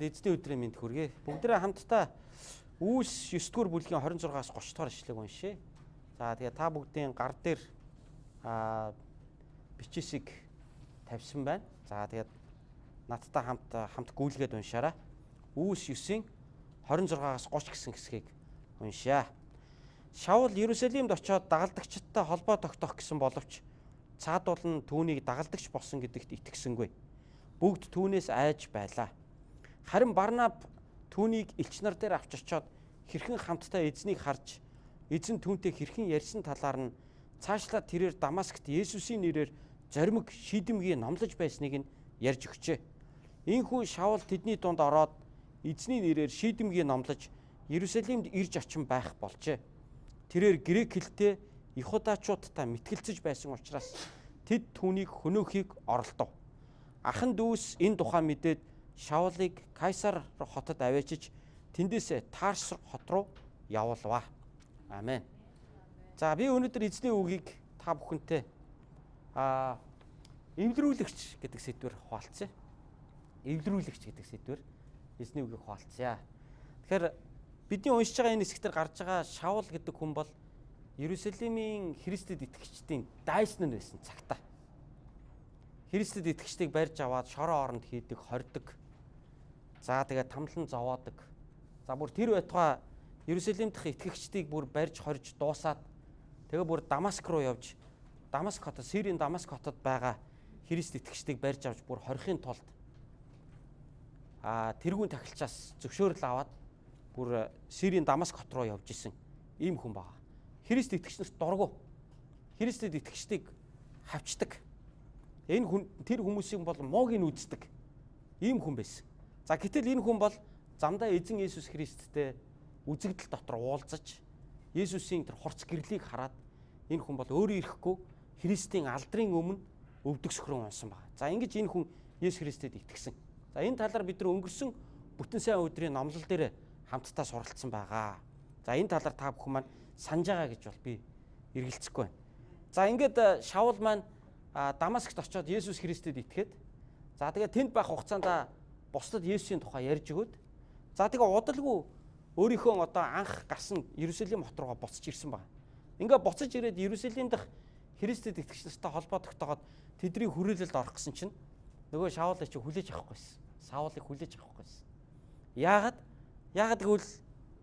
Эзний өдрийн мэнд хүргэе. Бүгдээрээ хамтдаа Үүс 9 дугаар бүлгийн 26-аас 30 дугаар ишлэг уншъя. За тэгээ та бүгдийн гар дээр бичээсийг тавьсан байна. За тэгээд надтай хамт гүйлгээд уншаарай. Үүс 9-ийн 26-аас 30 гэсэн хэсгийг уншъя. Шаул Иерусалимд очиод дагалдагчдтай холбоо тогтоох гэсэн боловч цаадуул нь түүнийг дагалдагч болсон гэдэгт итгэсэнгүй. Бүгд түүнээс айж байлаа. Харин Барнаб түүнийг элч нар дээр авч очиод хэрхэн хамтдаа эзнийг харж эзэн түүнтэй хэрхэн ярьсан талаар нь цаашлаад тэрээр Дамаскт Есүсийн нэрээр зоримог шийдэмгий номлож байсныг нь ярьж өгчээ. Ийхүү Шаул тэдний дунд ороод эзний нэрээр шийдэмгий номлож Иерусалимд ирж очин байх болжээ. Тэрээр грек хэлтэй Ихудаачуудтай мэтгэлцэж байсан учраас тэд түүнийг хөнөөхийг оролдов. Ахан дүүс энэ тухай мэдээд Шаулыг Кайсар хотод аваачиж тэндээс Тарс хот руу явуулваа. Амен. За би өнөөдөр эзний үгийг та бүхэнтэй эвлэрүүлэгч гэдэг сэдвээр хуваалцъя. Эвлэрүүлэгч гэдэг сэдвээр эзний үгийг хуваалцъя. Тэгэхээр бидний уншиж байгаа энэ хэсэгтэр гарч байгаа Шаул гэдэг хүн бол Иерусалимийн Христэд итгэгчдийн дайсан нь байсан цагта. Христэд итгэгчдийг барьж аваад шороо оронд хийдэг, хордог. За тэгээ тамлан зовоодог. За бүр тэр байтугай Иерусалим дахь итгэгчдийг бүр барьж хорж дуусаад тэгээ бүр Дамаск руу явж Дамаск хотод, Сирийн Дамаск хотод байгаа Христ итгэгчдийг барьж авч бүр хорихын тулд тэргүүн тахилчаас зөвшөөрөл аваад бүр Сирийн Дамаск хот руу явж исэн ийм хүн байгаа. Христ итгэгч нарт дургу. Христэд итгэгчдийг хавчдаг. Энэ хүн тэр хүмүүсийг бол мууг нь үздэг ийм хүн байсан. За гэтэл энэ хүн бол замдаа эзэн Есүс Христтэй үзэгдэл дотор уулзаж Есүсийн тэр хурц гэрлийг хараад энэ хүн бол өөрөө ирэхгүй Христийн алдрын өмнө өвдөг сөхрөн унсан байна. За ингэж энэ хүн Есүс Христэд итгэсэн. За энэ талаар бид нар өнгөрсөн бүтэн сайн өдрийн номлол дээр хамтдаа суралцсан байгаа. За энэ талаар та бүхэн маань санаж байгаа гэж бол би эргэлзэхгүй байна. За ингээд Шаул маань Дамаскт очиод Есүс Христэд итгээд за тэгээ тэнд байх хугацаанд бусдад Есүсийн тухай ярьж өгөөд за тэгээ удалгүй өөрийнхөө одоо анх гарсан Иерусалим хот руугаа буцаж ирсэн байна. Ингээ буцаж ирээд Иерусалим дахь Христэд итгэгч нартай холбоо тогтоогоод тэдний хүрээлэлд орох гэсэн чинь нөгөө Шаулыг чи хүлээж авахгүйсэн. Саулыг хүлээж авахгүйсэн. Яагаад? Яагаад гэвэл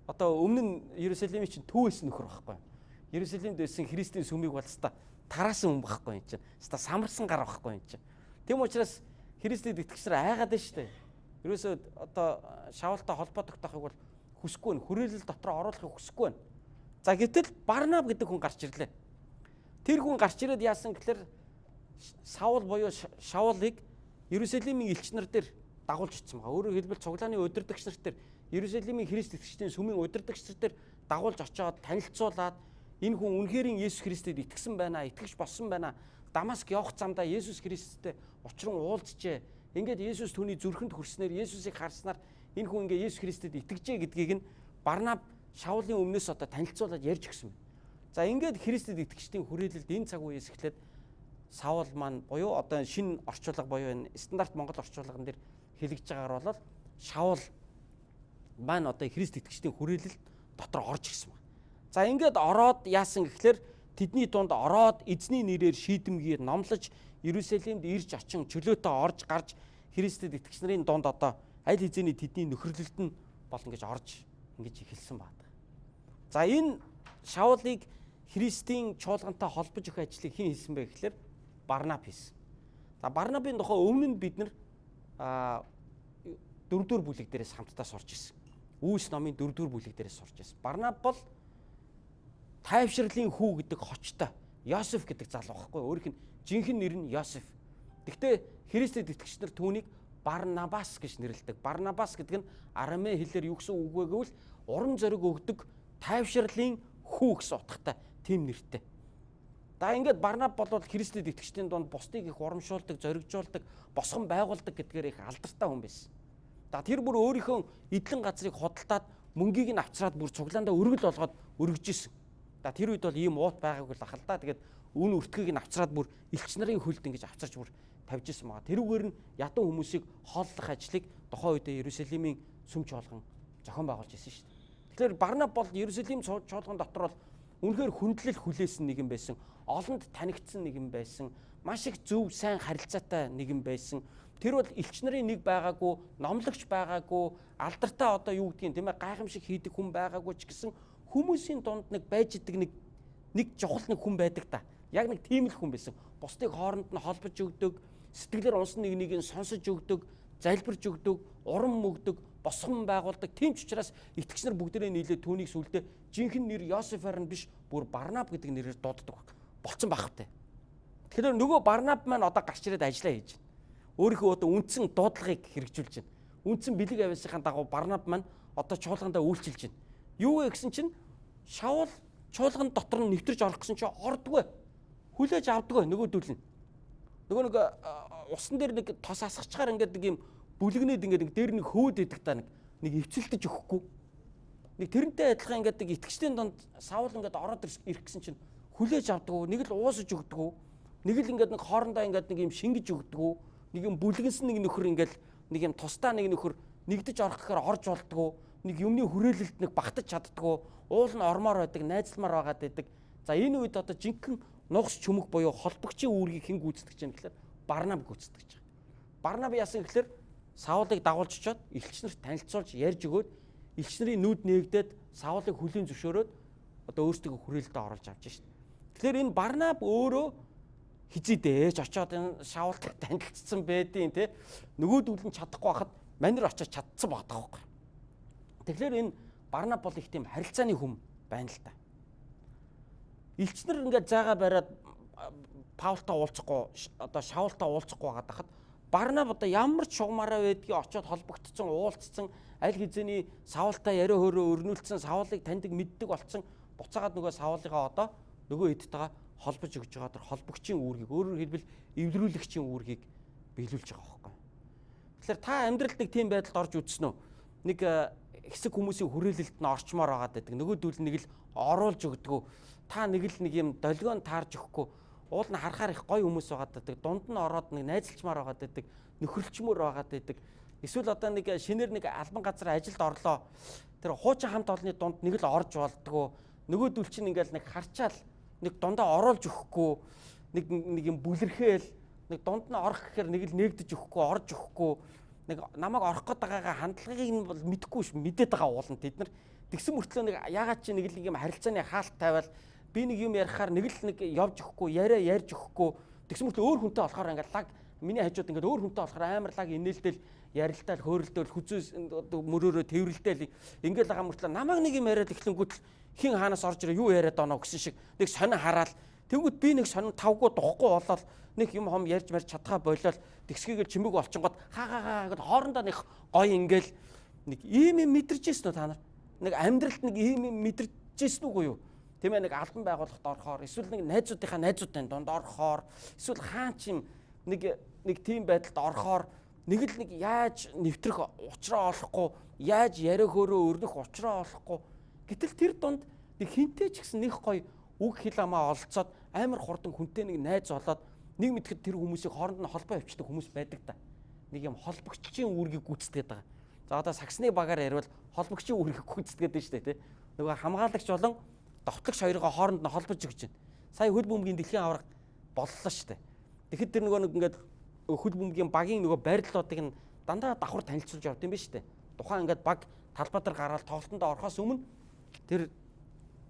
одоо өмнө нь Иерусалимын чинь түүвэсэн нөхөр байхгүй. Иерусалимд байсан Христийн сүмийг бол хаста тараасан хүн байхгүй юм чинь. Хаста самарсан гар байхгүй юм чинь. Тийм учраас Христэд итгэгч нар айгаад байна шүү дээ. Ерөөсөө одоо Шаултай холбоо тогтоохыг бол хүсэхгүй байна. Хүрээлэл дотор оруулахыг хүсэхгүй байна. За гэтэл Барнаб гэдэг хүн гарч ирлээ. Тэр хүн гарч ирээд яасан гэхээр Саул буюу Шаулыг Иерусалимийн элч нар дээр дагуулж очсон байгаа. Өөрөөр хэлбэл цуглааны удирдагч нар дээр Иерусалимийн Христ итгэгчдийн сүмийн удирдагч нар дээр дагуулж очиод танилцуулаад энэ хүн үнэхээр Есүс Христэд итгэсэн байна, итгэж болсон байна. Дамаск явах замдаа Есүс Христтэй учран уулзжээ. Ингээд Есүс түүний зүрхэнд хүрснээр Есүсийг харснаар энэ хүн ингээд Есүс Христэд итгэжээ гэдгийг нь Барнаб Шаулын өмнөөс одоо танилцуулаад ярьж өгсөн байна. За ингээд Христэд итгэгчдийн хүрээлэлд энэ цаг үеэс эхлээд Саул маань буюу одоо шинэ орчуулга буюу энэ стандарт Монгол орчуулган дээр хэлэгдэж байгаагаар бол Шаул маань одоо Христ итгэгчдийн хүрээлэлд дотор орж ирсэн байна. За ингээд ороод яасан гэхлээр тэдний дунд ороод эзний нэрээр шийдэмгий номлож Иерусалимд ирж очин чөлөөтэй орж гарч Христэд итгэгч нарын дунд одоо аль хэзээний тэдний нөхөрлөлд нь бол ингэж орж ингэж эхэлсэн байна. За энэ Шаулыг Христийн чуулгантай холбож өгөх ажлыг хэн хийсэн бэ гэхлээр Барнаб хийсэн. За Барнабын тухай өмнө нь бид нар дөрөвдүгээр бүлэг дээрээс хамтдаа сурч ирсэн. Үүс номын дөрөвдүгээр бүлэг дээрээс сурч ирсэн. Барнаб бол тайвширлын хүү гэдэг хочтой Йосеф гэдэг залуу байхгүй. Өөрийнх нь жинхэнэ нэр нь Йосеф. Гэхдээ Христэд итгэгч нар түүнийг Барнабас гэж нэрлэдэг. Барнабас гэдэг нь арамей хэлээр юу гэсэн үг вэ гэвэл урам зориг өгдөг тайвширлын хүү гэсэн утгатай тийм нэртэй. За ингээд Барнаб бол Христэд итгэгчдийн дунд бусдыг их урамшуулдаг, зоригжуулдаг, босгон байгуулдаг гэдгээр их алдартай хүн байсан. За тэр бүр өөрийнхөө эдлэн газрыг худалдаад мөнгийг нь авчраад бүр цуглаандаа өргөл болгоод өргөж исэн. За тэр үед бол ийм уут байгаагүй л ах л да. Тэгээд үн өртгийг нь авчраад бүр элч нарын хөлд ингэж авчирч бүр тавьж исэн байгаа. Тэрүүгээр нь ядуу хүмүүсийг хооллох ажлыг тухайн үедээ Иерусалимийн сүм чуулган зохион байгуулж ирсэн шүү дээ. Тэгэхээр Барнаб бол Иерусалим чуулган дотор бол үнэхээр хүндлэл хүлээсэн нэгэн байсан. Олонд танигдсан нэгэн байсан. Маш их зөв сайн харилцаатай нэгэн байсан. Тэр бол элч нарын нэг байгаагүй, номлогч байгаагүй, алдартай одоо юу гэдгийг тийм гайхамшиг хийдэг хүн байгаагүй ч гэсэн хүмүүсийн дунд нэг байж идэг нэг чухал нэг хүн байдаг та. Яг нэг тийм л хүн байсан. Бусдыг хооронд нь холбож өгдөг, сэтгэлээр унсан нэг нэгийг сонсож өгдөг, залбирж өгдөг, урам өгдөг, босгон байгуулдаг. Тийм ч учраас итгэгч нар бүгдээрээ нийлээд түүнийг сүлдээ жинхэнэ нэр Йосефер нь биш, бүр Барнаб гэдэг нэрээр дууддаг болцсон байх вэ. Тэгэхээр нөгөө Барнаб маань одоо гарч ирээд ажиллаа хийж байна. Өөрийнхөө одоо үндсэн дуудлагыг хэрэгжүүлж байна. Үндсэн бэлэг авьяасынхаа дагуу Барнаб маань одоо чуулгандаа үйлчилж байна. Юу вэ гэсэн чинь Шаул чуулган дотор нь нэвтэрч орох гэсэн чинь ордгоо. Хүлээж авдгоо нөгөөдөл нь. Нөгөө нэг усан дээр нэг тос асгачгаар ингээд нэг юм бүлэгнээд ингээд нэг дээр нэг хөөд идэг та нэг эвцэлдэж өгөхгүй. Нэг тэрнтэй адилхан ингээд нэг итгэжтийн донд Саул ингээд ороод ирэх гэсэн чинь хүлээж авдгоо, нэг л уусаж өгдгөө, нэг л ингээд нэг хоорондоо ингээд нэг юм шингэж өгдгөө, нэг юм бүлгэнсэн нэг нөхөр ингээд нэг юм тусдаа нэг нөхөр нэгдэж орох гэхээр орж болдгоо, нэг юмны хүрээлэлд нэг багтаж чаддгоо, уул нь ормоор байдаг, найзалмаар байгаад байдаг. За энэ үед одоо жинхэнэ нугас чөмөх буюу холбогчийн үүргийг хэн гүйцэтгэж байгаа юм гэхээр Барнаб гүйцэтгэж байгаа. Барнаб яасан гэхээр Саулыг дагуулж очиод элч нарт танилцуулж ярьж өгөөд элч нарын нүд нээгдээд Саулыг хүлийн зөвшөөрөөд одоо өөрсдөө хүрээлэлдээ оруулж авч шít. Тэгэхээр энэ Барнаб өөрөө хизээдэж очиод энэ Шаултай танилцсан байдیں۔ те. Нөгөөдөл нь чадахгүй байхад манер очиод чадсан байгаа байхгүй. Тэгэхээр энэ Барнаб бол их тийм харилцааны хүн байна л та. Элч нар ингээд зайгаа бариад Паултай уулзахгүй одоо Шаултай уулзахгүй байгаад хахад Барнаб одоо ямар ч шугамаараа байдгийг очиод холбогдсон, уулзсан, аль хэзээний Саултай яриа хөөрөө өрнүүлсэн, Саулыг таньдаг, мэддэг болцсон. Буцаагаад нөгөө Саулыгаа одоо нөгөө эдтэйгээ холбож өгч байгаа тэр холбогчийн үүргийг, өөрөөр хэлбэл эвлэрүүлэгчийн үүргийг биелүүлж байгаа байхгүй. Тэгэхээр та амьдралд нэг тийм байдалд орж үзсэн үү? Нэг хэсэг хүмүүсийн хүрээлэлд нь орчмоор байгаад байдаг. Нөгөөдөл нэг л оруулж өгдөгөө. Та нэг л нэг юм долгион таарж өгөхгүй. Уул нь харахаар их гоё хүмүүс байгаад байдаг. Дунд нь ороод нэг найзалчмаар байгаад байдаг. Нөхөрлчмөр байгаад байдаг. Эсвэл одоо нэг шинээр нэг албан газар ажилд орлоо. Тэр хуучин хамт олонны дунд нэг л орж болдгоо. Нөгөөдөл чинь ингээл нэг харчаал нэг дундаа оруулж өгөхгүй. Нэг юм бүлэрхээл нэг дунд нь орох гэхээр нэг л нээгдэж өгөхгүй, орж өгөхгүй. Нэг намайг орох гээд байгаагаа хандлагыг нь бол мэдэхгүй ш, мэдээд байгаа уулан тэд нар. Тэгсэн мөртлөө нэг ягаад чи нэг л юм харилцааны хаалт тавиал би нэг юм ярихаар нэг л нэг явж өгөхгүй, яриа ярьж өгөхгүй. Тэгсэн мөртлөө өөр хүнтэй болохоор ингээд лаг миний хажууд ингээд өөр хүнтэй болохоор амар лаг инээлтэл ярилтаал хөөрөлдөөл хүзүү мөрөөрөө тэрвэрлдээл ингээд байгаа мөртлөө намайг нэг юм яриад эхлэнгүүт хин хаанаас орж ирээ юу яриад оноо гэсэн шиг нэг сонин хараал тэгвэл би нэг сонин тавгүй духгүй болоод нэг юм хом ярьж марж чадхаа болоод тэгсгээгээл чимээг олчингод ха ха ха гэд хоорондоо нэг гоё ингээл нэг ийм юм мэдэрч ирсэн үү та нар? Нэг амьдралд нэг ийм юм мэдэрч ирсэн үгүй юу? Тийм ээ, нэг албан байгууллагт орохоор эсвэл нэг найзуудынхаа найзуудын дунд орохоор эсвэл хаан ч юм нэг тийм байдалд орохоор нэг л нэг яаж нэвтрэх учраа олохгүй, яаж яриа хөөрөө өрнөх учраа олохгүй. Гэтэл тэр дунд нэг хинтээ ч гэсэн нэг гоё үг хэл амаа олцоод амар хурдан хүнтэй нэг найз болоод нэг мэдхэд тэр хүмүүсийг хооронд нь холбоо явуулдаг хүмүүс байдаг та. Нэг юм холбогчийн үүргийг гүйцэтгээд байгаа. За одоо саксны багаар яриул холбогчийн үүргийг гүйцэтгээд байна шүү дээ, тий. Нөгөө хамгаалагч болон довтлогч хоёроо хооронд нь холбож өгч байна. Сая хөл бөмбөгийн дэлхийн аварга боллоо шүү дээ. Тэгэхэд тэр нөгөө нэг ингээд хөл бөмбөгийн багийн нөгөө байрлалуудыг нь дандаа давхар танилцуулж явд юм биш үү? Тухайн ингээд баг талбай дээр гараад тоглолтонд орохоос өмнө тэр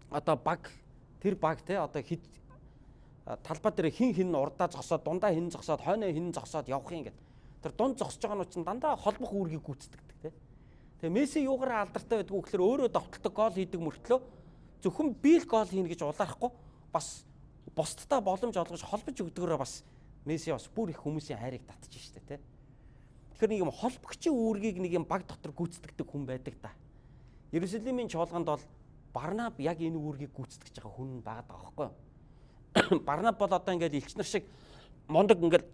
одоо баг тэр баг те одоо хэд талбай дээр хин хин урдаа зогсоод дундаа хин зогсоод хойноо хин зогсоод явах юм гэд. Тэр дунд зогсож байгаа нь чинь дандаа холбох үүргийг гүйцэтгэдэг те. Тэгээ Месси юугаараа алдартай байдгүй гэхээр өөрөө довтолдог гол хийдэг мөртлөө зөвхөн би л гол хийнэ гэж улаарахгүй бас бусдтай боломж олгож холбож өгдөгөөрөө бас Месси бас бүр их хүмүүсийн хайрыг татчих штэ те. Тэгэхээр нэг юм холбогчийн үүргийг нэг юм баг дотор гүйцэтгэдэг хүн байдаг та. Иерусалимийн чуулганд бол Барнаб яг энэ үүргийг гүйцэтгэж байгаа хүн байгаад байгаа байхгүй юу? Барнаб бол одоо ингээд элч нар шиг мундаг ингээд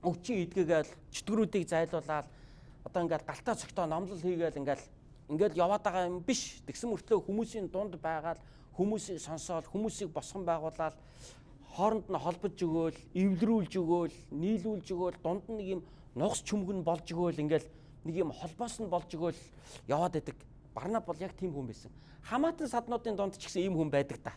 өвчин идгээгээл чөтгөрүүдийг зайлуулаад одоо ингээд галтаа цогтоо номлол хийгээл ингээд яваад байгаа юм биш. Тэгсэн мөртлөө хүмүүсийн дунд байгаад хүмүүсийг сонсоол, хүмүүсийг босгон байгуулаад хооронд нь холбож өгөөл, эвлэрүүлж өгөөл, нийлүүлж өгөөл, дунд нь нэг юм нугас чүмэг нь болж өгөөл ингээд нэг юм холбоос нь болж өгөөл яваад байдаг. Барнаб бол яг тийм хүн байсан. Хамаатан саднуудын дунд ч гэсэн ийм хүн байдаг та.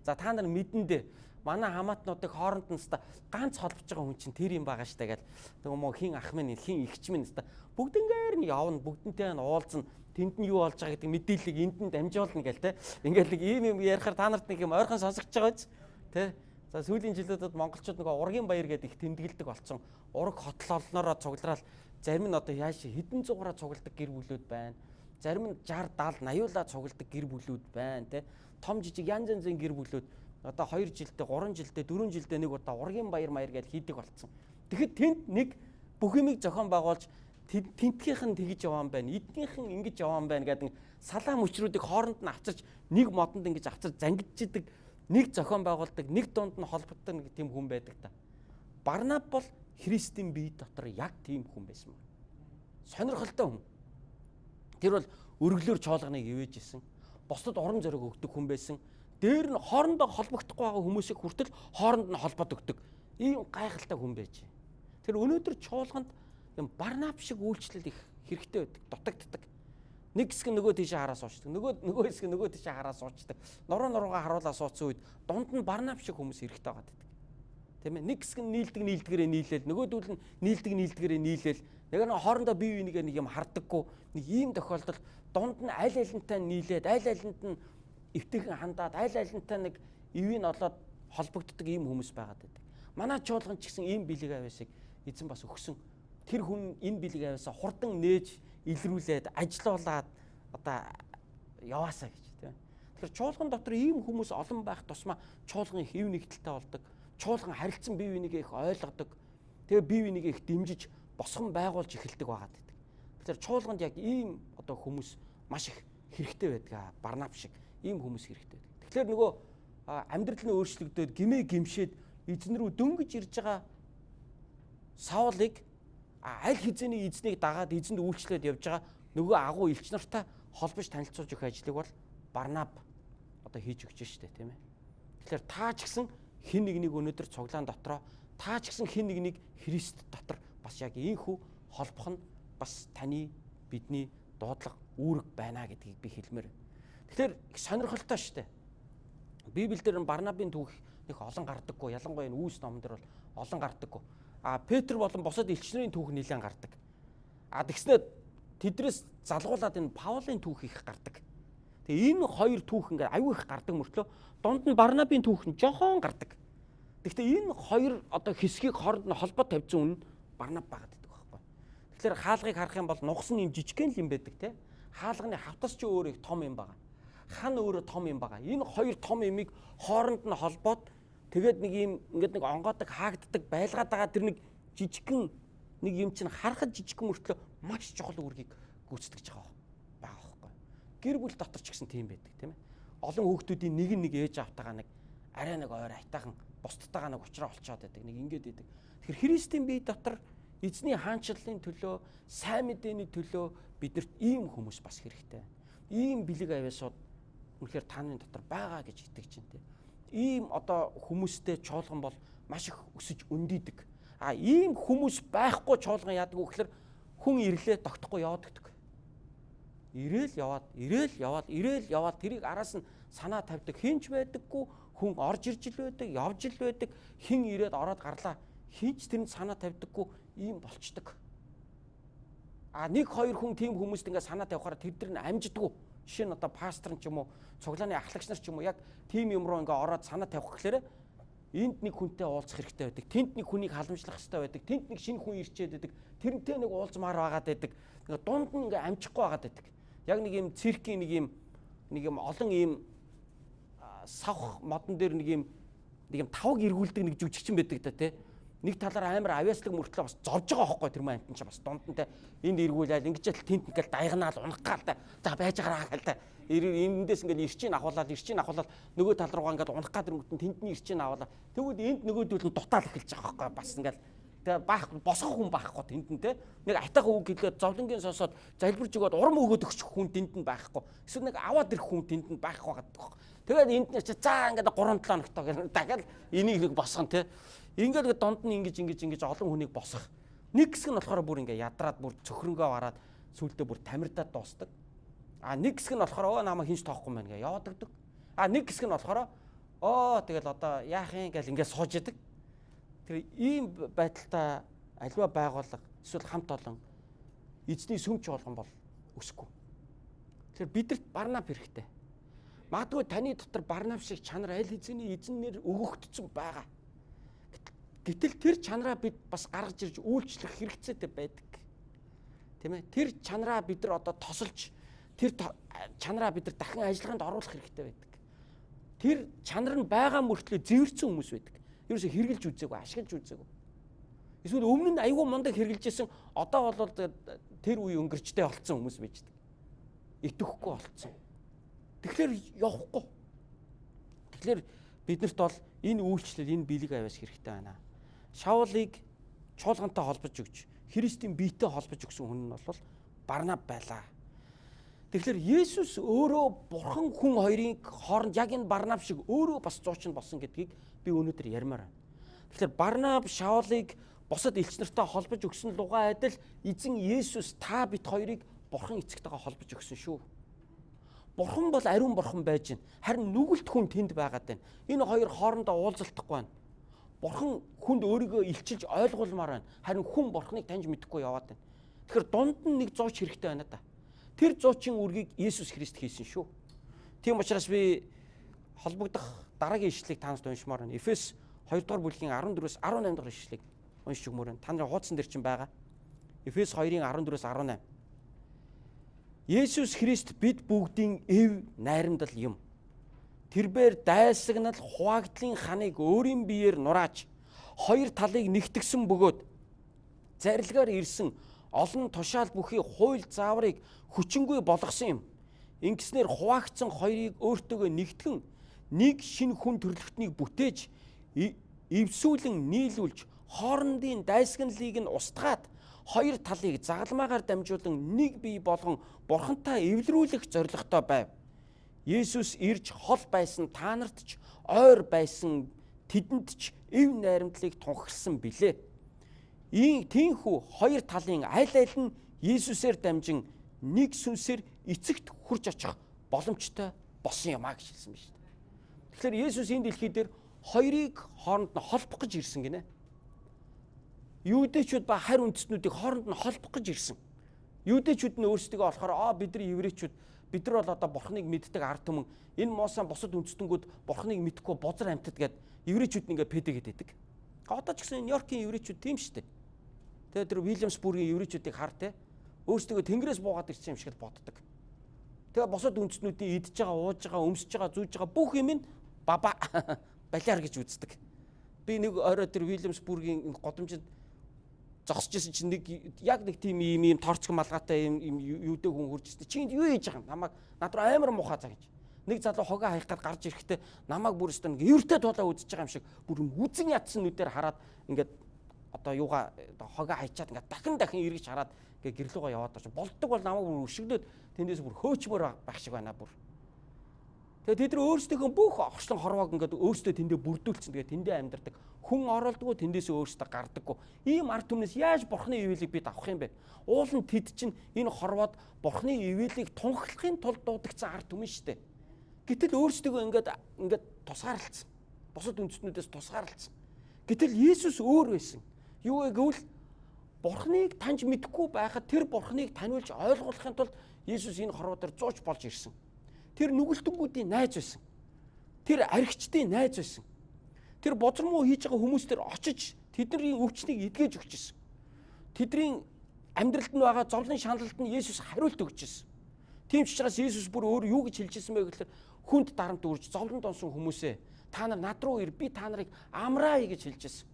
За та нар мэдэндээ манай хамаатнуудыг хооронд нь ста ганц холбож байгаа хүн чинь тэр юм байгаа штэ гэл. Нөгөө мó хин ах минь хин эгч минь ста бүгднгээр нь явна, бүгднтэй нь уулзна. Тэнд нь юу болж байгаа гэдэг мэдээллийг энд нь дамжуулна гэл те. Ингээл нэг ийм юм ярихаар та нарт нэг юм ойрхон сонсогдож байгаа биз? Тэ. За сүүлийн жилүүдэд монголчууд нөгөө ургийн баяр гэдэг их тэмдэглэдэг болсон. Ураг хотлолноороо цуглараал зарим нь одоо яаж хэдэн зугаараа цугладаг гэр бүлүүд байна. Зарим нь 60 70 80-уулаа цугладаг гэр бүлүүд байна те. Том жижиг янз янзын гэр бүлүүд одоо 2 жилдээ, 3 жилдээ, 4 жилдээ нэг удаа ургийн баяр маяр гэж хийдэг болсон. Тэгэхэд тэнд нэг бүх юмыг зохион байгуулж тэнтгийнх нь тэгж яваан байна, эднийх нь ингэж яваан байна гэдэг салаа мөчрүүдийг хооронд нь авчирч нэг модонд ингэж авчирч зангидчихдаг, нэг зохион байгуулдаг, нэг дунд нь холбогддог нэг тийм хүн байдаг та. Барнаб бол Христийн бие дотор яг тийм хүн байсан байна. Сонирхолтой хүн. Тэр бол өргөлөөр чоолганыг ивэж исэн. Бусдад урам зориг өгдөг хүн байсан. Дээр нь хоорондоо холбогдохгүй байгаа хүмүүсийг хүртэл хооронд нь холбоод өгдөг. Ийм гайхалтай хүн байж. Тэр өнөөдөр чуулганд юм Барнаб шиг үйлчлэл их хэрэгтэй байдаг, дутагддаг. Нэг хэсэг нь нөгөө тийшээ хараа суучдаг. Нөгөө хэсэг нь нөгөө тийшээ хараа суучдаг. Нуруу нуруугаа харуулаа суудсан үед дунд нь Барнаб шиг хүмүүс хэрэгтэй байгаа гэдэг. Тийм ээ. Нэг хэсэг нь нийлдэг нийлдгэрээ нийлээл, нөгөөдөл нь нийлдэг нийлдгэрээ нийлээл. Нэг нь хоорондоо бие бинийгээ нэг юм хардаггүй. Нэг ийм тохиолдолд дунд нь аль алинтай нийлээд, аль алинд нь эвтэйхэн хандаад, аль алинтай нэг ивийг олоод холбогддог ийм хүмүүс байгаад байдаг. Манай чуулган ч гэсэн ийм бэлэг авяасыг эзэн бас өгсөн. Тэр хүн энэ бэлэг авяасаа хурдан нээж илрүүлээд ажилуулад одоо яваасаа гэж тийм. Тэгэхээр чуулган дотор ийм хүмүүс олон байх тусмаа чуулган их ив нэгдэлтэй болдог. Чуулган харилцан бие бинийгээ их ойлгодог. Тэгээ бие бинийгээ их дэмжиж босгон байгуулж эхэлдэг байгаад байдаг. Тэгэхээр чуулганд яг ийм одоо хүмүүс маш их хэрэгтэй байдаг. Барнаб шиг ийм хүмүүс хэрэгтэй байдаг. Тэгэхээр нөгөө амьдрал нь өөрчлөгдөөд гимээ гимшээд эзэн рүү дөнгөж ирж байгаа Саулыг аль хэзээний эзнийг дагаад эзэнд үйлчлээд явж байгаа нөгөө агуу элч нартай холбож танилцуулж өгөх ажлыг бол Барнаб одоо хийж өгч штэ тийм ээ. Тэгэхээр та ч гэсэн хэн нэгнийг өнөөдөр цуглаан дотроо та ч гэсэн хэн нэгнийг Христ дотор бас яг ийхүү холбох нь бас таны бидний дуудлага үүрэг байна гэдгийг би хэлмээр. Тэгэхээр их сонирхолтой штэ. Библиэлд нь Барнабын түүх нэг олон гардаггүй. Ялангуяа энэ Үүс номон дээр бол олон гардаггүй. А Петр болон бусад элч нарын түүх нэлээд гардаг. А тэгснээр тэдрээс залгуулад энэ Паулын түүх их гардаг. Тэгээ энэ хоёр түүх ингээд аюу их гардаг мөртлөө дунд нь Барнабын түүх нь жохон гардаг. Гэхдээ энэ хоёр одоо хэсгийг хооронд нь холбоо тавьсан үн Барнаб байгаад байдаг байхгүй. Тэгэхээр хаалгыг харах юм бол нугас нь юм жижигхэн л юм байдаг те. Хаалганы хавтас ч өөр их том юм байгаа. Хан өөрөө том юм байгаа. Энэ хоёр том юмыг хооронд нь холбоод тэгээд нэг юм ингээд нэг онгоодог хаагддаг байлгаад байгаа тэр нэг жижигхэн нэг юм чинь харахад жижигхэн мөртлөө маш чухал үүргийг гүйцэтгэж байгаа байхгүй. Гэр бүл дотор ч гэсэн тийм байдаг тийм ээ. Олон хүүхдүүдийн нэг нь нэг ээж аавтайгаа нэг арай нэг ойр айтаахан бусдтайгаа нэг уучраа олцоод байдаг. Нэг ингэж байдаг. Тэгэхээр Христийн бие дотор эзний хаанчлалын төлөө, сайн мэдээний төлөө биднэрт ийм хүмүүс бас хэрэгтэй. Ийм бэлэг авяасууд үнэхээр та нарын дотор байгаа гэж итгэж байна те. Ийм одоо хүмүүстэй чуулган бол маш их өсөж өндийдэг. А ийм хүмүүс байхгүй чуулган яадаг вэ гэхээр хүн ирлээ тогтохгүй яваад өгдөг. Ирээл яваад, ирээл яваад, ирээл яваад тэрийг араас нь санаа тавьдаг хинч байдаггүй, хүн орж ирж л байдаг, явж л байдаг, хин ирээд ороод гарлаа. Хинч тэрэнд санаа тавьдаггүй ийм болчдөг. А нэг хоёр хүн тийм хүмүүст ингээ санаа тавихаар тэр дэр нь амждаггүй. Жишээ нь одоо пастор ч юм уу, цуглааны ахлагч нар ч юм уу яг тийм юм руу ингээ ороод санаа тавих гэхлээр энд нэг хүнтэй уулзах хэрэгтэй байдаг. Тэнд нэг хүнийг халамжлах хэрэгтэй байдаг. Тэнд нэг шинэ хүн ирчээд байдаг. Тэрнтэй нэг уулзмаар байгаад байдаг. Ингээ дунд нь ингээ амжихгүй байгаад байдаг. Яг нэг юм циркийн нэг юм олон ийм савх модон дээр нэг юм тавг эргүүлдэг нэг жүжигчин байдаг та тий. Нэг талаар амар авьяаслаг мөртлөө бас зовж байгаа хөөхгүй тэр мань амтан чи бас дунд нь те энд эргүүлээл ингэж л тэнд ингээл дайгнаал унах гал та за байж гараа гал та эндээс ингээл ирчин ахуулаад ирчин ахуулаад нөгөө тал руугаа ингээл унах гад өргөтөн тэнд нь ирчин аваалаа тэгвэл энд нөгөөдөл нь дутаал эхэлж байгаа хөөхгүй бас ингээл тэгээ баах босгох хүн байхгүй тэнд нь те нэг айтайхан үг хэлээд зовлонгийн сонсоод залбирж өгөөд урам өгөөд өгчих хүн тэнд нь байхгүй эсвэл нэг аваад ирэх хүн тэнд нь байхгүй гэдэг байхгүй. Тэгээд энд нь чи за ингээд 3 7 хоногтой гэх дахиад энийг нэг босгон те. Ингээд нэг донд нь ингэж ингэж ингэж олон хүнийг босгох. Нэг хэсэг нь болохоор бүр ингээд ядраад бүр цөхрөнгөө гараад Сүүлдээ бүр тамирдаад дуусдаг. А нэг хэсэг нь болохоор намайг хинч тоохгүй мэн гэж яваад өгдөг. А нэг хэсэг нь болохоор тэгэл одоо яах юм гэл ингээд сууж идэг. Тэр ийм байдалтай аливаа байгууллага эсвэл хамт олон эзний сүмч болгон бол өсөхгүй. Тэгэхээр бидэрт Барнаб хэрэгтэй. Магадгүй таны дотор Барнаб шиг чанар аль хэзээний эзэннэр өгөгдсөн байгаа. Гэтэл тэр чанараа бид бас гаргаж ирж үйлчлэх хэрэгцээтэй байдаг. Тийм ээ? Тэр чанараа бид нар одоо тосолж, тэр чанараа бид нар дахин ажиллагаанд оруулах хэрэгтэй байдаг. Тэр чанар нь байгаа мөртлөө зэвэрцэн хүмүүс байдаг. Ерөөсө хэрэгжилж үзээгүй, ашиглаж үзээгүй. Эсвэл өмнө нь айгүй мундаг хэрэгжилжсэн, одоо бол тэр үе өнгөрчтэй болцсон хүмүүс байж байдаг. Итгэхгүй болцсон. Тэгэхээр явахгүй. Тэгэхээр биднэрт бол энэ үйлчлэл, энэ бэлэг авяас хэрэгтэй байна. Шаулыг чуулгантай холбож өгч, Христийн биетэй холбож өгсөн хүн нь бол Барнаб байлаа. Тэгэхээр Есүс өөрөө бурхан хүн хоёрын хооронд яг энэ Барнаб шиг өөрөө бас зуучин болсон гэдгийг би өнөөдөр ярмаар байна. Тэгэхээр Барнаб Шаулыг бусад элч нартай холбож өгсөн лугаа адил эзэн Есүс та бит хоёрыг бурхан эцэгтэйгээ холбож өгсөн шүү. Бурхан бол ариун бурхан байж байна. Харин нүгэлт хүн тэнд байгаад байна. Энэ хоёр хоорондоо уулзалтахгүй байна. Бурхан хүнд өөрийгөө илчилж ойлгуулмаар байна. Харин хүн бурханыг таньж мэдэхгүй яваад байна. Тэгэхээр дунд нь нэг зууч хэрэгтэй байна да. Тэр зуучин үргийг Есүс Христ хийсэн шүү. Тийм учраас би холбогдох дараагийн ишлэлийг та нарт уншмаар байна. Эфес 2 дугаар бүлгийн 14-өөс 18 дугаар ишлэлийг уншиж өгмөр байна. Та нарын хуудсан дээр чинь байгаа. Эфес 2-ын 14-өөс 18. Есүс Христ бид бүгдийн эв найрамдал юм. Тэрбээр дайсагнал хуваагдлын ханыг өөрийн биеэр нурааж хоёр талыг нэгтгсэн бөгөөд зарилгаар ирсэн олон тушаал бүхий хууль зааврыг хүчингүй болгосон юм. Ингэснээр хуваагдсан хоёрыг өөртөөгөө нэгтгэн нэг шинэ хүн төрлөختнийг бүтээж эвсүүлэн нийлүүлж хоорондын дайсагналыг нь устгаад хоёр талыг загалмаагаар дамжуулан нэг бие болгон бурхантай эвлэрүүлэх зорилготой байв. Есүс ирж хол байсан та нарт ч ойр байсан тэдэнд ч эв найрамдлыг тунхагласан билээ. Тийхүү хоёр талын аль аль нь Есүсээр дамжин нэг сүнсээр эцэгт хүрч очих боломжтой болсон юм а гэж хэлсэн байна шүү дээ. Тэгэхээр Есүс энэ дэлхий дээр хоёрыг хооронд нь холбох гэж ирсэн гинэ. Юудэчүүд ба харь үндэстнүүдийг хооронд нь холбох гэж ирсэн. Юудэчүүд нь өөрсдөө болохоор бид нар еврейчүүд, бид нар бол одоо бурхныг мэддэг ард түмэн, энэ муусан бусад үндэстэнгүүд бурхныг мэдэхгүй бозар амьтад гэд еврейчүүд нь ингээ пэдэгэд байдаг. Одоо ч гэсэн Нью-Йоркийн еврейчүүд тийм шүү дээ. Тэгээ тэр Уильямсбургийн еврейчүүдийг хар те өөрсдөө тэнгэрээс буугаад ирсэн юм шиг л боддог. Тэгээ бусад үндэстнүүдийн идж байгаа, ууж байгаа, өмсөж байгаа, зүүж байгаа бүх юм нь баба балиар гэж үздэг. Би нэг орой тэр Уильямсбургийн годамжинд зогсож исэн чинь нэг яг нэг тийм ийм торцог малгайтай ийм юутэй хүн хурж ирсэн. Чи энд юу хийж байгаа юм? Намайг над руу амар муухай за гэж. Нэг залуу хогоо хаях гад гарч ирэхдээ намайг бүр өстө нэг эвэртэй тулаа үзэж байгаа юм шиг бүр үзэн ядсан нүдээр хараад ингээд одоо юугаа хогоо хайчаад ингээд дахин дахин эргэж хараад ингээд гэрлүүгээ яваад орч. Болдог бол намайг бүр өшөглөөд тэндээс бүр хөөчмөр байх шиг байна бүр. Тэгээ тэд нар өөрсдийнхөө бүх орчлон хорвоог ингээд өөрсдөө тэндээ бүрдүүлсэн. Тэгээ тэндээ амьдардаг. Хүн оролдгоо тэндээсээ өөрсдөө гардаггүй. Ийм ард түмнээс яаж бурхны ивэлийг бид авах юм бэ? Уул нь тэд чинь энэ хорвоод бурхны ивэлийг тунхаглахын тулд дуудагдсан ард түмэн шүү дээ. Гэтэл өөрсдөө ингээд тусгаарлцсан. Бусад үндэстнүүдээс тусгаарлцсан. Гэтэл Есүс өөр байсан. Юу вэ гэвэл бурхныг таньж мэдэхгүй байхад тэр бурхныг таниулж ойлгуулахын тулд Есүс энэ хорвоо дээр зууч болж ирсэн. Тэр нүгэлтэнгүүдийн найз байсан. Тэр архичдын найз байсан. Тэр бозор муу хийж байгаа хүмүүс төр очиж тэдний өвчнийг эдгэж өгч ирсэн. Тэдний амьдралд нь байгаа зовлон шаналлд нь Есүс хариулт өгч ирсэн. Тийм ч учраас Есүс бүр өөр юу гэж хэлж ирсэн бэ гэхээр хүнд дарамт үрж зовлон донсон хүмүүсээ та нар над руу ир, би та нарыг амраая гэж хэлж ирсэн.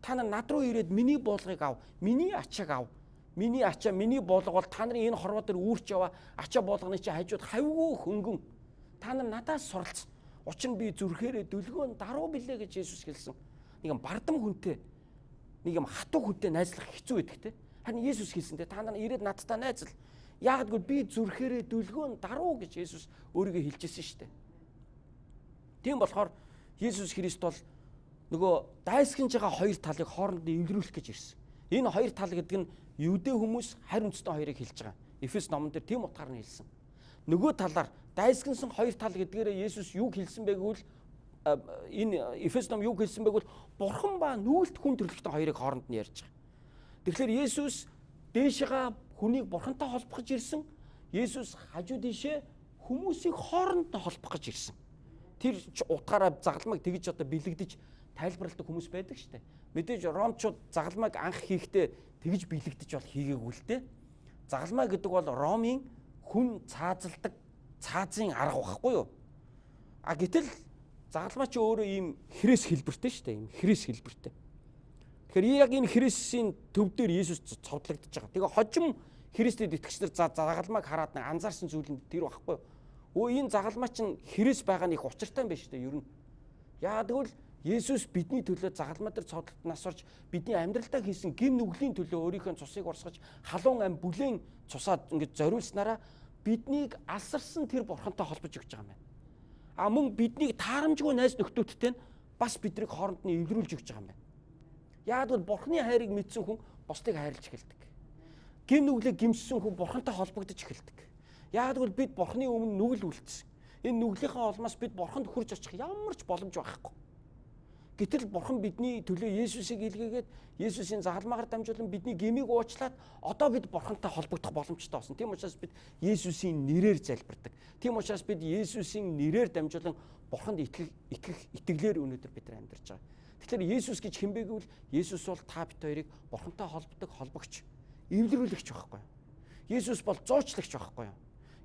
Та нар над руу ирээд миний буулгыг ав, миний ачааг ав. Миний ачаа, миний буулга бол та нарын энэ хорвоо дээр үүрч яваа ачаа буулганы чи хажууд хавьгүй хөнгөн. Та нар надаас суралц. Учир нь би зүрхээрээ дүлгөөн даруй билээ гэж Есүс хэлсэн. Нэг юм бардам хүнтэй, нэг юм хатуу хүнтэй найзлах хэцүү байдаг те. Харин Есүс хэлсэн те, та нар ирээд надтай найзал. Яагаад гэвэл би зүрхээрээ дүлгөөн даруй гэж Есүс өөрийгөө хэлж ирсэн шүү дээ. Тийм болохоор Есүс Христ бол нөгөө дайсагнаж байгаа хоёр талыг хооронд нь эвлэрүүлэх гэж ирсэн. Энэ хоёр тал гэдэг нь Юудэ хүмүүс харь үндэстэн хоёрыг хэлж байгаа. Эфес номон дээр тийм утгаар нь хэлсэн. Нөгөө талаар дайсагнасан хоёр тал гэдгээрээ Есүс юг хэлсэн бэ гэвэл энэ Эфес ном юг хэлсэн бэ гэвэл бурхан ба нүүлт хүн төрөлхтөн хоёрыг хооронд нь ярьж байгаа. Тэгэхээр Есүс дээшээгээ хүнийг бурхантай холбох гэж ирсэн. Есүс хажуу дээшээ хүмүүсийг хооронд нь холбох гэж ирсэн. Тэр утгаараа загалмайг тэгж одоо бэлэгдэж тайлбарладаг хүмүүс байдаг шүү дээ. Мэдээж ромчууд загалмайг анх хийхдээ тэгж бэлэгдэж бол хийгээгүй л дээ. Загалмай гэдэг бол Ромын хүн цаазалдаг цаазын арга байхгүй юу? А гэтэл загалмай чи өөрөө ийм хрэс хэлбэртэй шүү дээ. Ийм хрэс хэлбэртэй. Тэгэхээр яг энэ хрэсийн төв дээр Есүс цовдлогдож байгаа. Тэгээ хожим Христэд итгэгч нар загалмайг хараад нэг анзаарсан зүйл нь тэр байхгүй юу? Өө энэ загалмай чинь хрэс байгаа нь их учиртай юм байна шүү дээ ер нь. Яа тэгвэл Есүс бидний төлөө загалмай дээр цовдлолт нас орж бидний амьдралдаа хийсэн гим нүглийн төлөө өөрийнхөө цусыг урсгаж халуун ам бүлээн цусаа ингэж зориулснараа биднийг алсарсан тэр бурхантай холбож өгч байгаа юм байна. А мөн биднийг таарамжгүй найз нөхдүүдтэй нь бас биднийг хооронд нь эвлэрүүлж өгч байгаа юм байна. Яг бол бурхны хайрыг мэдсэн хүн бусдыг хайрлаж эхэлдэг. Гим нүглийг гимссэн хүн бурхантай холбогдож эхэлдэг. Яг бол бид бурхны өмнө нүгэл үлдсэн. Энэ нүглийнхээ улмаас бид бурханд хүрч очих ямар ч боломж байхгүй. Гэтэл бурхан бидний төлөө Есүсийг илгээгээд Есүсийн загалмаагаар дамжуулан бидний гмийг уучлаад одоо бид бурхантай холбогдох боломжтой болсон. Тийм учраас бид Есүсийн нэрээр залбирдаг. Тийм учраас бид Есүсийн нэрээр дамжуулан бурханд итгэх итгэх итгэлээр өнөөдөр бид нар амьдарч байгаа. Тэгэхээр Есүс гэж хэн бэ гэвэл Есүс бол та бид хоёрыг бурхантай холбодог холбогч, эвлэрүүлэгч байхгүй юу? Есүс бол зуучлагч байхгүй юу?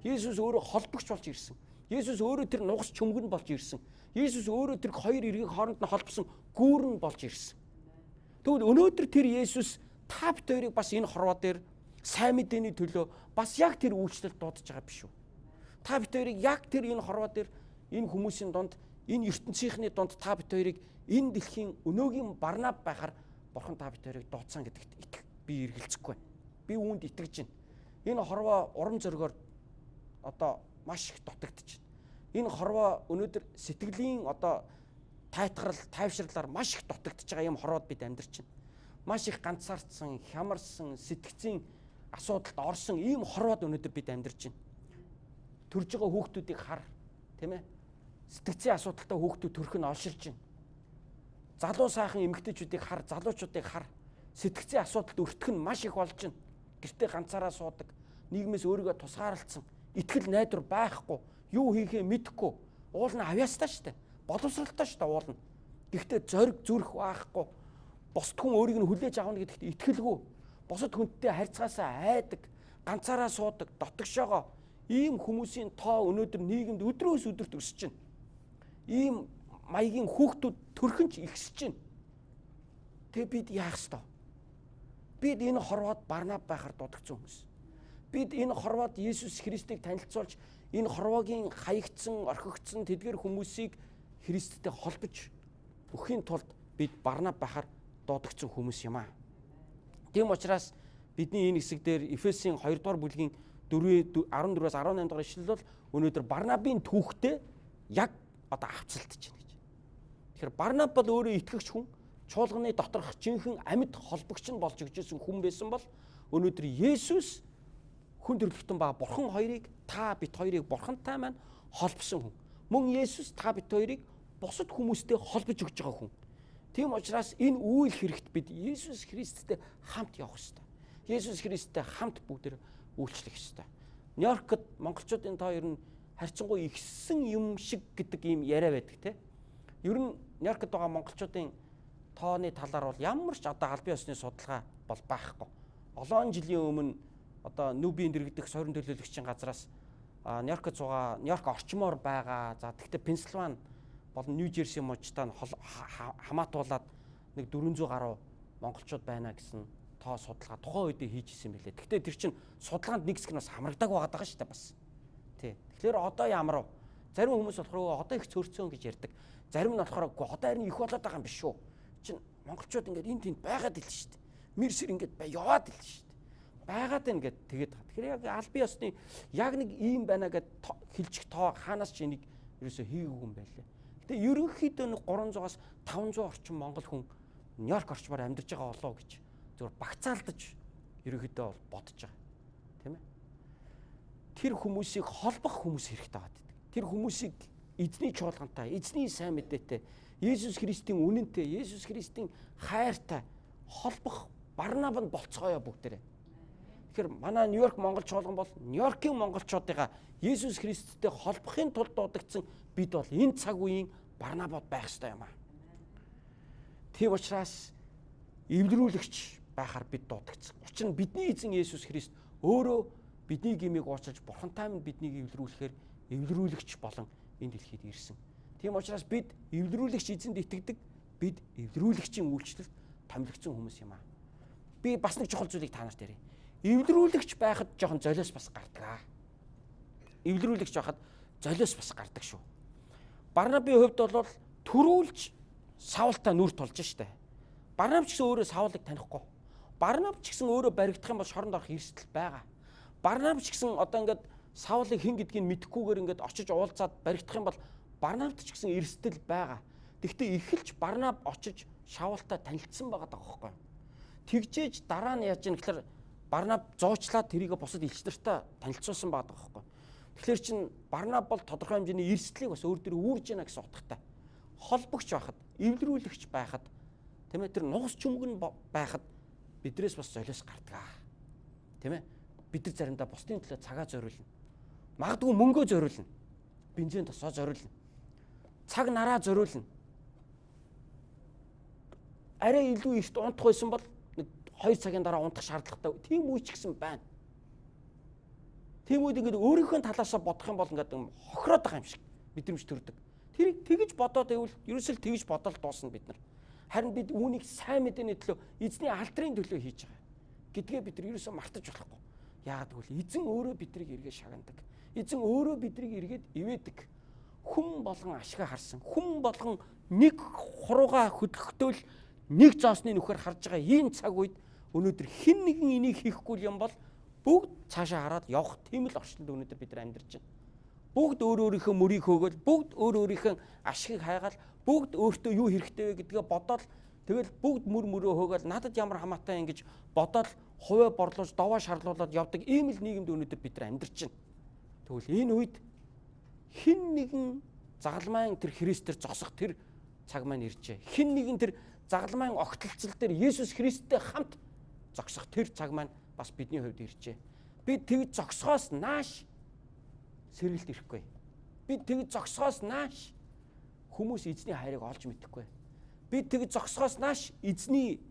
Есүс өөрөө холбогч болж ирсэн. Есүс өөрөө тэр нугас чөмгөн болж ирсэн. Есүс өөрөө тэр хоёр эргийг хооронд нь холбосон гүүр нь болж ирсэн. Тэгвэл өнөөдөр тэр Есүс та бид хоёрыг бас энэ хорвоо дээр сайн мэдээний төлөө бас яг тэр үйлчлэлд дуудаж байгаа биш үү? Та бид хоёрыг яг тэр энэ хорвоо дээр энэ хүмүүсийн дунд энэ ертөнцийнхний дунд та бид хоёрыг энэ дэлхийн өнөөгийн Барнаб байхаар Бурхан та бид хоёрыг дуудсан гэдэгт итгэх би эргэлзэхгүй байна. Би үүнд итгэж байна. Энэ хорвоо урам зоригоор одоо маш их дутагдчих. Энэ хорвоо өнөөдөр сэтгэлийн одоо тайтгарал, тайвширлаар маш их дутагдж байгаа юм хорвоод бид амьдарч байна. Маш их ганцаардсан, хямарсан, сэтгцийн асуудалд орсон ийм хорвоод өнөөдөр бид амьдарч байна. Төрж байгаа хүүхдүүдийг хар, тийм ээ? Сэтгцийн асуудалтай хүүхдүүд төрөх нь олширч байна. Залуу сайхан эмэгтэйчүүдийг хар, залуучуудыг хар. Сэтгцийн асуудалд өртөх нь маш их болж байна. Гэртээ ганцаараа суудаг, нийгмээс өөрийгөө тусгаарлцсан, итгэл найдвар байхгүй, юу хийхээ мэдэхгүй, уул нь авьяастай штэ. Боловсралтай штэ уул нь. Гэхдээ зориг зүрх байхгүй. Бусд хүн өөрийг нь хүлээж авна гэдэгт итгэлгүй. Бусад хүнтэй харьцаасаа айдаг, ганцаараа суудаг, дотгошоогоо ийм хүмүүсийн тоо өнөөдөр нийгэмд өдрөөс өдөрт өсөж байна. Ийм маягийн хүүхдүүд төрхөн ч ихсэж байна. Тэгээ бид яах ёстой? Бид энэ хорвоод Барнаб байхаар дуудагдсан хүмүүс. Бид энэ хорвоод Есүс Христийг танилцуулж энэ хорвоогийн хаягдсан, орхигдсон тэдгэр хүмүүсийг Христтэй холбож өгөхийн тулд бид Барнаб байхаар дуудагдсан хүмүүс юм аа. Тийм учраас бидний энэ хэсэг дээр Эфесийн 2 дугаар бүлгийн 4 14-өөс 18 дугаар ишлэл бол өнөөдөр Барнабын түүхтэй яг одоо авцалтж байна гэж. Тэгэхээр Барнаб бол өөрөө итгэгч хүн, чуулганы доторх жинхэнэ амьд холбогч нь болж өгч ирсэн хүн байсан бол өнөөдөр Есүс хүн төрөлхтөн ба бурхан хоёрыг та бит хоёрыг бурхантай маань холбосон хүн. Мөн Есүс та бит хоёрыг бусад хүмүүстэй холбож өгч байгаа хүн. Тийм учраас энэ үйл хэрэгт бид Есүс Христтэй хамт явах ёстой. Есүс Христтэй хамт бүгд үйлчлэх ёстой. Нью-Йоркод монголчуудын тоо ер нь харьцангуй ихсэн юм шиг гэдэг ийм яриа байдаг те. Ер нь Нью-Йоркод байгаа монголчуудын тооны талаар бол ямар ч одоо албан ёсны судалгаа бол байхгүй. Олон жилийн өмнө одоо нүбийн дэргэдэх сорин төлөөлөгчийн газраас Нью-Йоркод суугаа Нью-Йорк орчмоор байгаа. За тэгвэл Пенсильвани болон Нью Жерси мужтай хамаатуулаад нэг 400 гаруй монголчууд байна гэсэн тоо судалгаа тухайн үедээ хийж исэн билээ. Гэхдээ тэр чинь судалгаанд нэг хэсэг нь бас хамрагдааг байгаа даа шүү дээ бас. Тий. Тэгэхээр одоо ямар вэ? Зарим хүмүүс болохоор одоо их цөрцөн гэж ярьдаг. Зарим нь болохоор үгүй одоо харин их болоод байгаа юм биш үү? Чин монголчууд ингээд энд тэнд байгаад ил шүү дээ. Мэр сэр ингээд яваад ил шүү дээ. Байгаад байна гэд тэгээд байгаа. Тэгэхээр яг албан ёсны яг нэг ийм байна гэд хэлчих тоо хаанаас ч энийг ерөөсөө хийгээгүй юм байлээ. Гэтэ ерөнхийдөө нэг 300-аас 500 орчим монгол хүн Нью-Йорк орчмоор амьдарч байгаа болоо гэж зөвхөн багцаалдаж Ерөнхийдөө бол бодож байгаа. Тийм ээ? Тэр хүмүүсийг холбох хүмүүс хэрэгтэй байгаа гэдэг. Тэр хүмүүсийг эзний чуулгантай, эзний сайн мэдээтэй, Есүс Христийн үнэнтэй, Есүс Христийн хайртай холбох Барнаб нь болцгоё бүгдээрээ. Тэгэхээр манай Нью-Йорк монгол чуулган бол Нью-Йоркийн монголчуудыгаа Есүс Христтэй холбохын тулд дуудагдсан бид бол энэ цаг үеийн Барнабод байх ёстой юм аа. Тийм учраас эвлэрүүлэгч байхаар бид дуудагдсан. Учир нь бидний эзэн Есүс Христ өөрөө бидний гмийг уучлаж Бурхантай минь биднийг эвлэрүүлэхээр эвлэрүүлэгч болон энэ дэлхийд ирсэн. Тийм учраас бид эвлэрүүлэгч эзэнд итгэдэг, бид эвлэрүүлэгчийн үйлчлэлд томилогдсон хүмүүс юм аа. Би бас нэг чухал зүйлийг та нарт ярья. Эвлэрүүлэгч байхад жоохон золиос бас гардаг аа. Эвлэрүүлэгч байхад золиос бас гардаг шүү. Барнабын хувьд бол төрүүлж Саултай нүр тулж штэ. Барнаб ч гэсэн өөрөө Саулыг танихгүй. Барнаб ч гэсэн өөрөө баригдах юм бол шоронд орох эрсдэл байгаа. Барнаб ч гэсэн одоо ингээд Саулыг хэн гэдгийг мэдэхгүйгээр ингээд очиж уулзаад баригдах юм бол Барнабт ч гэсэн эрсдэл байгаа. Тэгвэл эхэлж Барнаб очиж Шаултай танилцсан байгаа даа байхгүй юу? Тэгжээж дараа нь яаж юм гэхээр Барнаб зуучлаад тэрийг бусад элч нартай танилцуулсан байгаа даа байхгүй юу? Тэгэхээр чин Барнаб бол тодорхой хэмжээний эрсдлийг бас өөр дээр үүрж яана гэсэн утгатай. Холбогч байхад, эвлэрүүлэгч байхад, тийм ээ, тэр нугас чүмэг нь байхад бидрээс бас золиос гардаг. Тийм ээ? Бид нар заримдаа бусдын төлөө цагаа зориулна. Магадгүй мөнгөө зориулна. Бензин тосоо зориулна. Цаг нараа зориулна. Арай илүү эрт унтах байсан бол нэг 2 цагийн дараа унтах шаардлагатай. Тийм үе ч гэсэн байна. Тийм үед ингээд өөрийнхөө талаасаа бодох юм бол ингээд хохироод байгаа юм шиг мэдрэмж төрдөг. Тэрийг тэгж бодоод байвал ерөөсөл тэгж бодол дуусна бид нар. Харин бид үүнийг сайн мэдээний төлөө, эзний алдрын төлөө хийж байгаа гэдгээ бид нар ерөөсөө мартаж болохгүй. Яагаад гэвэл эзэн өөрөө биднийг эргээ шагнадаг. Эзэн өөрөө биднийг эргээд ивэдэг. Хүн болгон ашгаа харсан. Хүн болгон нэг хурууга хөдлөхдөө л нэг зоосны нүхээр харж байгаа ийм цаг үед өнөөдөр хэн нэгэн энийг хийхгүй юм бол бүгд цаашаа хараад явах тийм л орчинд өнөөдөр бид нар амьдарч байна. Бүгд өөр өөрийнхөө мөрийг хөөгөл, бүгд өөр өөрийнхөө ашигыг хайгаал, бүгд өөртөө юу хэрэгтэй вэ гэдгээ бодоол, тэгэл бүгд мөр мөрөө хөөгөл, надад ямар хамаатай юм гэж бодоол, хувиа борлуулж, довоо шарлуулад явдаг ийм л нийгэмд өнөөдөр бид нар амьдарч байна. Тэгвэл энэ үед хэн нэгэн загалмайн тэр Христээр зогсох тэр цаг маань иржээ. Хэн нэгэн тэр загалмайн огтлцол дээр Есүс Христтэй хамт зогсох тэр цаг маань бас бидний хувьд иржээ. Бид тэгж зогсохоос нааш сэргэлт ирэхгүй. Бид тэгж зогсохоос нааш хүмүүс эзний хайрыг олж мэдэхгүй. Бид тэгж зогсохоос нааш эзний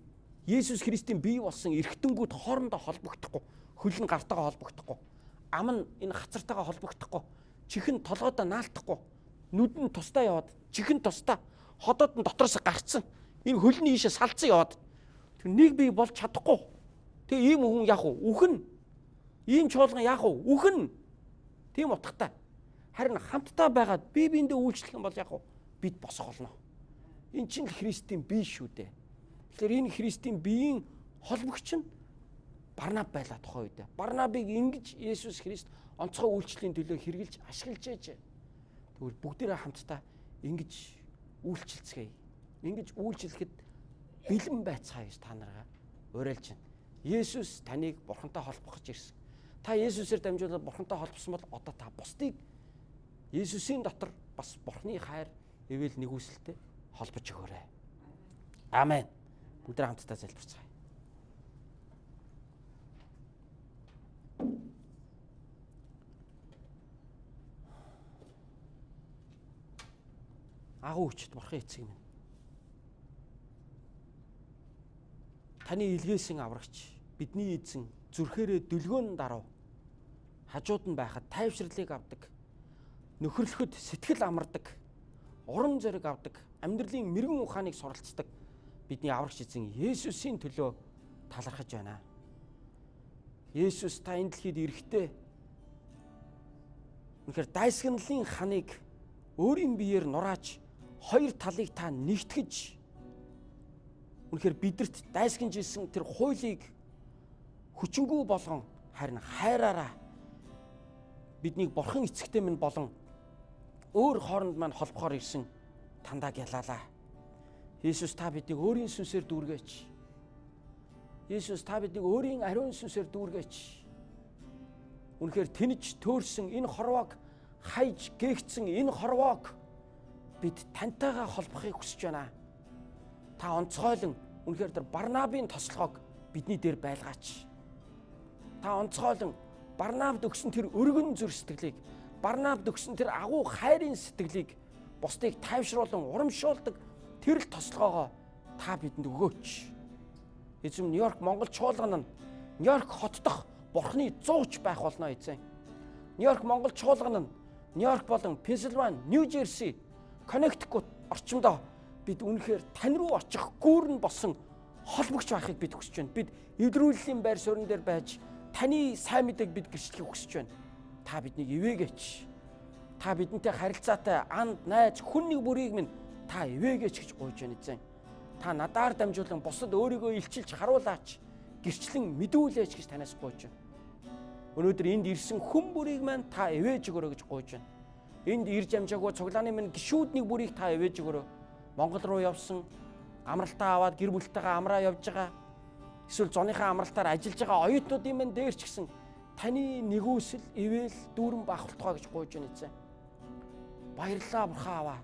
Есүс Христийн бий болсон эрхтэнгүүд хоорондоо холбогдохгүй, хөл нь гартаагаа холбогдохгүй, ам нь энэ хацартайгаа холбогдохгүй, чихэн толгойдоо наалтахгүй, нүд нь тусдаа яваад, чихэн тусдаа, ходоод нь дотроос гарцсан, энэ хөл нь ийшээ салцсан яваад тэр нэг бий болж чадахгүй. Тэгээ ийм хүн яах вэ? Үхэн. Ийм чуулган яах вэ? Үхэн. Тийм утгатай. Харин хамтдаа байгаад бие биендээ үйлчлэх юм бол яах вэ? Бид босох болно. Энэ чинь л Христийн бие шүү дээ. Тэгэхээр энэ Христийн биеийн холбогч нь Барнаб байлаа тухайн үед. Барнабыг ингэж Есүс Христ онцгой үйлчлэлийн төлөө хэрэгжилж ашиглаж ээжээ. Тэгвэл бүгдээрээ хамтдаа ингэж үйлчилцгээе. Ингэж үйлчлэхэд бэлэн байцгаая гэж та нараа уриалж байна. Есүс таныг Бурхантай холбох гэж ирсэн. Та Есүсээр дамжуулаад Бурхантай холбосон бол одоо та бусдыг Есүсийн дотор бас Бурхны хайр ивэл нэгүсэлтэй холбож өгөөрэй. Амен. Бүгд хамтдаа залбирцгаая. Агуу хүчит Бурхан эцэг минь. Таны илгээсэн аврагч бидний эзэн зүрхээрээ дүлгөөн даруй хажууд нь байхад тайвширлыг авдаг, нөхөрлөхөд сэтгэл амардаг, урам зориг авдаг, амьдралын мэрэгэн ухааныг суралцдаг бидний аврагч эзэн Есүсийн төлөө талархаж байна. Есүс та энэ дэлхийд ирэхдээ үнэхээр дайсагналын ханыг өөрийн биеэр нурааж хоёр талыг та нэгтгэж үнэхээр бидэрт дайсагнаж исэн тэр хуулийг хүчингү болгон харин хайраараа биднийг Бурхан эцэгтэй минь болон өөр хооронд маань холбохоор ирсэн тандаг ялаалаа. Есүс та биднийг өөрийн сүнсээр дүүргээч. Есүс, та биднийг өөрийн ариун сүнсээр дүүргээч. Үнэхээр тэнэж төөрсөн энэ хорвоог, хайж гээгдсэн энэ хорвоог бид тантайгаа холбохыг хүсэж байна. Та онцгойлон үнэхээр тэр Барнабын тослогоог бидний дээр байлгаач. Та онцгойлон Барнабд өгсөн тэр өргөн зүр сэтгэлийг, Барнабд өгсөн тэр агуу хайрын сэтгэлийг, бусдыг тайвшруулан урамшуулдаг тэр л тослогоогоо та бидэнд өгөөч. Эзэм, Нью-Йорк Монгол чуулган нь Нью-Йорк хот дахь Бурхны зууч байх болно, эзэн. Нью-Йорк Монгол чуулган нь Нью-Йорк болон Пенсильвани, Нью Жерси, Коннектикут орчимдоо бид үнэхээр тань руу очих гүүрэн болсон холбогч байхыг бид хүсэж байна. Бид эвлэрүүллийн байр суурин дээр байж таны сайн мэдээг бид гэрчлэхийг хүсэж байна. Та биднийг ивээгээч. Та бидэнтэй харилцаатай анд, найз, хүн нэг бүрийг минь та ивээгээч гэж гуйж байна, эзэн. Та надаар дамжуулан бусад өөрийгөө илчилж харуулаач, гэрчлэн мэдүүлээч гэж танаас гуйж байна. Өнөөдөр энд ирсэн хүн бүрийг маань та ивээж өгөөрэй гэж гуйж байна. Энд ирж амжаагүй цуглааны минь гишүүд нэг бүрийг та ивээж өгөөрэй. Монгол руу явсан, амралтаа аваад гэр бүлтэйгээ амраа явж байгаа, эсвэл зуныхаа амралтаар ажиллаж байгаа оюутнуудын минь дээр ч гэсэн таны нигүүлсэл, ивэл дүүрэн байх болтугай гэж гуйж байна, эзэн. Баярлалаа, Бурхан аваа.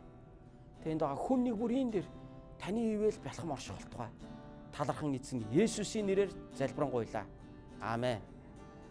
Тэнд байгаа хүн нэг бүрийн дээр таны ивэл бялхам орших болтугай. Талархан эзэн Есүсийн нэрээр залбирanгуйлаа. Аамен.